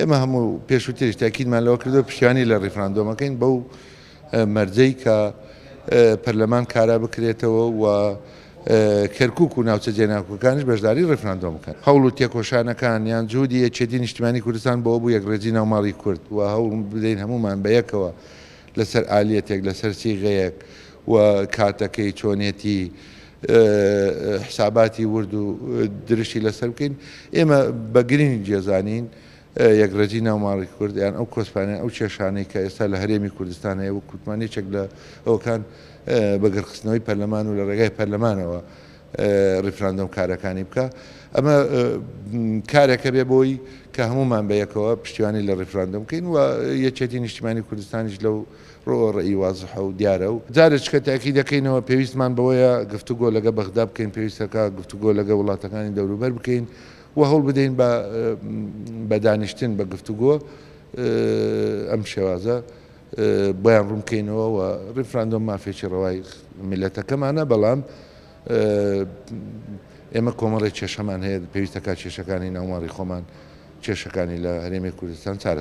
ئێمە هەموو پێشووتریش تاکیدمان لەوە کردووە پشتیوانی لە ڕیفراندۆمەکەین بەو مەرجەی کە پەرلەمان کارا بکرێتەوە و کەرکوک و ناوچە جێناکۆکانیش بەشداری ڕیفراندۆم بکەن. هەوڵ و تێکۆشانەکان یان جهودی یەکێتی نیشتیمانی کوردستان بەوە بوو یەکڕێزی ناو ماڵی کورد و هەوڵ بدەین هەموومان بە یەکەوە لەسەر ئالیەتێک لەسەر سیغەیەک و کاتەکەی چۆنێتی حساباتی ورد و درشتی لەسەر بکەین. ئێمە بە گرنگ دەزانین یەکڕێزی ناو ماڵی کورد یان ئەو کۆسپانە ئەو کێشانەی کە ئێستا لە هەرێمی کوردستان هەیە وەک وتمان یەکێک لە ئەوەکان بەگەڕخستنەوەی پەرلەمان و لە ڕێگای پەرلەمانەوە ڕیفراندۆم کارەکانی بکە. ئەمە کارێکە بێ بۆی کە هەمومان بە یەکەوە پشتیوانی لە ڕیفراندۆم بکەین و یەکێتی نیشتیمانی کوردستانیش لەو ڕۆ ڕێی وازحە و دیارە و جارێکە تاکی دەکەینەوە پێویستمان بەوەیە گفتوگۆ لەگە بەغدا بکەین، پێویستەکە گفتوگۆ لەگە وڵاتەکانی دەوروبەر بکەین و هەوڵ بدەین بە دانیشتن بە گفتوگۆ ئەم شێوازە بۆیان ڕوون بکەینەوە و ڕیفراندۆم مافێکی ڕەوای میللەتەکەمانە، بەڵام ئێمە کۆمەڵێک کێشەمان هەیە، پێویستەکە کێشەکانی ناوماڵی خۆمان، کێشەکانی لە هەرێمی کوردستان چارەسەر.